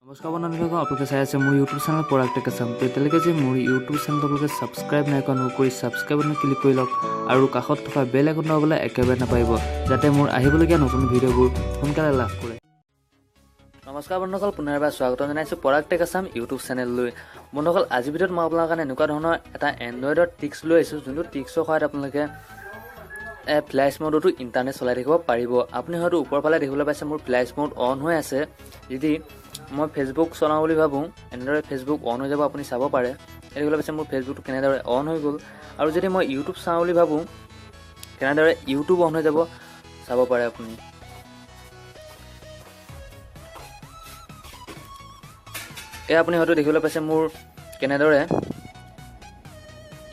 নমস্কাৰ বন্ধুসকল, আপোনালোকে চাই আছে মোৰ YouTube channel product tech Assam. তো এতিয়ালৈকে যে মোৰ ইউটিউব চেনেলটো আপোনালোকে ছাবস্ক্ৰাইব নাই কৰা, অনুগ্ৰহ কৰি ছাবস্ক্ৰাইব বাটনত ক্লিক কৰি লওক আৰু কাষত থকা বেল আইকনটো দবাবলৈ একেবাৰে নাপাহৰিব, যাতে মোৰ আহিবলগীয়া নতুন ভিডিঅ'বোৰ সোনকালে লাভ কৰে। নমস্কাৰ বন্ধুসকল, পুনৰ এবাৰ স্বাগতম জনাইছোঁ প্ৰডাক্ট টেক আছাম ইউটিউব চেনেললৈ। বন্ধুসকল, আজিৰ ভিডিঅ'ত মই আপোনালোকৰ কাৰণে এনেকুৱা ধৰণৰ এটা এণ্ড্ৰইডৰ ট্ৰিক্স লৈ আহিছোঁ, যোনটো ট্ৰিক্সৰ সহায়ত আপোনালোকে ফ্লেছ মোডতো ইণ্টাৰনেট চলাই থাকিব পাৰিব। আপুনি হয়তো ওপৰৰ ফালে দেখিবলৈ পাইছে মোৰ ফ্লেছ মোড অন হৈ আছে। যদি মই ফেচবুক চলাওঁ বুলি ভাবোঁ, এনেদৰে ফেচবুক অন হৈ যাব, আপুনি চাব পাৰে। দেখিবলৈ পাইছে মোৰ ফেচবুকটো কেনেদৰে অন হৈ গ'ল। আৰু যদি মই ইউটিউব চাওঁ বুলি ভাবোঁ, কেনেদৰে ইউটিউব অন হৈ যাব চাব পাৰে আপুনি। এয়া আপুনি হয়তো দেখিবলৈ পাইছে মোৰ কেনেদৰে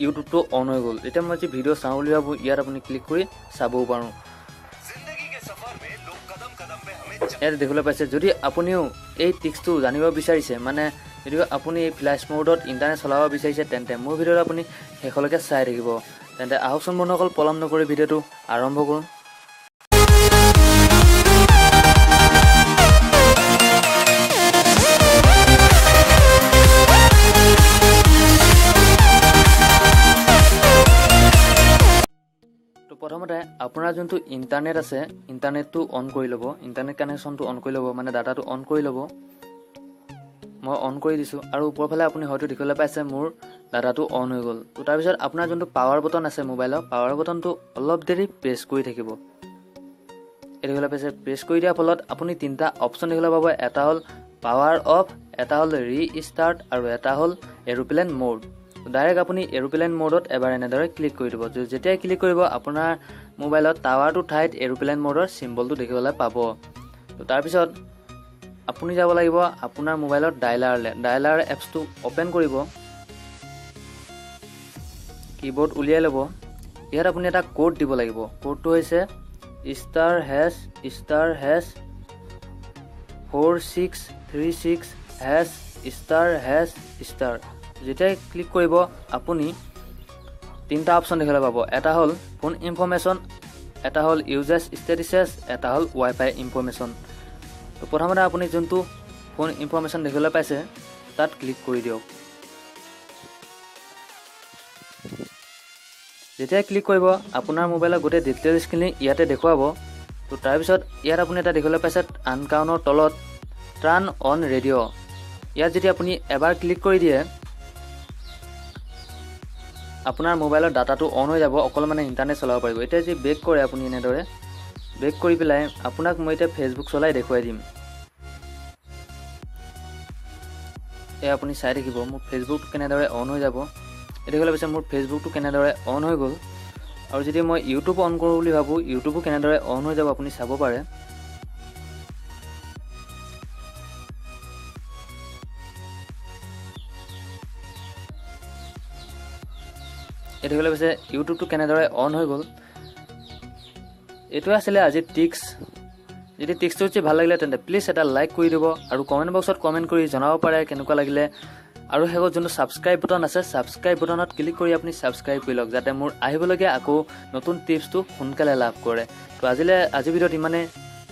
ইউটিউবটো অন হৈ গ'ল। এতিয়া মই যি ভিডিঅ' চাওঁ বুলি ভাবোঁ, ইয়াত আপুনি ক্লিক কৰি চাবও পাৰোঁ। ইয়াত দেখিবলৈ পাইছে, যদি আপুনিও এই ট্ৰিক্সটো জানিব বিচাৰিছে, মানে যদি আপুনি এই ফ্লেছ মোডত ইণ্টাৰনেট চলাব বিচাৰিছে, তেন্তে মোৰ ভিডিঅ'টো আপুনি শেষলৈকে চাই থাকিব। তেন্তে আহকচোন বন্ধুসকল, পলম নকৰি ভিডিঅ'টো আৰম্ভ কৰোঁ। প্ৰথমতে আপোনাৰ যোনটো ইণ্টাৰনেট আছে, ইণ্টাৰনেটটো অন কৰি ল'ব, ইণ্টাৰনেট কানেকশ্যনটো অন কৰি ল'ব, মানে ডাটাটো অন কৰি ল'ব। মই অন কৰি দিছোঁ আৰু ওপৰৰ ফালে আপুনি হয়তো দেখিবলৈ পাইছে মোৰ ডাটাটো অন হৈ গ'ল। তো তাৰপিছত আপোনাৰ যোনটো পাৱাৰ বটন আছে মোবাইলৰ, পাৱাৰ বটনটো অলপ দেৰি প্ৰেছ কৰি থাকিব। এই দেখিবলৈ পাইছে, প্ৰেছ কৰি দিয়াৰ ফলত আপুনি তিনিটা অপশ্যন দেখিবলৈ পাব। এটা হ'ল পাৱাৰ অফ, এটা হ'ল ৰিষ্টাৰ্ট আৰু এটা হ'ল এৰোপ্লেন মোড। ডাইৰেক্ট আপুনি এৰোপ্লেন মোডত এবাৰ এনেদৰে ক্লিক কৰি দিব। যেতিয়াই ক্লিক কৰিব, আপোনাৰ মোবাইলত টাৱাৰটোৰ ঠাইত এৰোপ্লেন মোডৰ চিম্বলটো দেখিবলৈ পাব। তো তাৰপিছত আপুনি যাব লাগিব আপোনাৰ মোবাইলত ডাইলাৰলৈ। ডাইলাৰ এপছটো অ'পেন কৰিব, কীবৰ্ড উলিয়াই ল'ব। ইয়াত আপুনি এটা ক'ড দিব লাগিব। ক'ডটো হৈছে star hash star hash 4636 hash star hash star. যেতিয়াই ক্লিক কৰিব, আপুনি তিনিটা অপশ্যন দেখিবলৈ পাব। এটা হ'ল ফোন ইনফৰ্মেশ্যন, এটা হ'ল ইউজেছ ষ্টেটিছেছ, এটা হ'ল ৱাই ফাই ইনফৰ্মেশ্যন। তো প্ৰথমতে আপুনি যোনটো ফোন ইনফৰ্মেশ্যন দেখিবলৈ পাইছে তাত ক্লিক কৰি দিয়ক। যেতিয়াই ক্লিক কৰিব, আপোনাৰ মোবাইলৰ গোটেই ডিটেইলছখিনি ইয়াতে দেখুৱাব। তো তাৰপিছত ইয়াত আপুনি এটা দেখিবলৈ পাইছে আনকাউনৰ তলত টাৰ্ণ অন ৰেডিঅ'। ইয়াত যদি আপুনি এবাৰ ক্লিক কৰি দিয়ে, আপোনাৰ মোবাইলৰ ডাটাটো অন হৈ যাব, অকল মানে ইণ্টাৰনেট চলাব পাৰিব। এতিয়া যদি বেক কৰে, আপুনি এনেদৰে বেক কৰি পেলাই আপোনাক মই এতিয়া ফেচবুক চলাই দেখুৱাই দিম। এয়া আপুনি চাই থাকিব মোৰ ফেচবুকটো কেনেদৰে অন হৈ যাব। এই দেখিবলৈ পাইছে মোৰ ফেচবুকটো কেনেদৰে অন হৈ গ'ল। আৰু যদি মই ইউটিউব অন কৰোঁ বুলি ভাবোঁ, ইউটিউবো কেনেদৰে অন হৈ যাব আপুনি চাব পাৰে। এই দেখিবলৈ পাইছে ইউটিউবটো কেনেদৰে অন হৈ গ'ল। এইটোৱে আছিলে আজিৰ ট্ৰিক্স। যদি ট্ৰিক্সটো যদি ভাল লাগিলে, তেন্তে প্লিজ এটা লাইক কৰি দিব আৰু কমেণ্ট বক্সত কমেণ্ট কৰি জনাব পাৰে কেনেকুৱা লাগিলে। আৰু শেষত যোনটো ছাবস্ক্ৰাইব বটন আছে, ছাবস্ক্ৰাইব বটনত ক্লিক কৰি আপুনি ছাবস্ক্ৰাইব কৰি লওক, যাতে মোৰ আহিবলগীয়া আকৌ নতুন টিপছটো সোনকালে লাভ কৰে। তো আজিৰ ভিডিঅ'ত ইমানেই।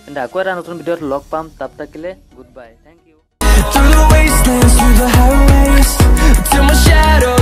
তেন্তে আকৌ এটা নতুন ভিডিঅ'ত লগ পাম। তাত থাকিলে good bye, thank you. Through the wastelands, through the highways, till my shadow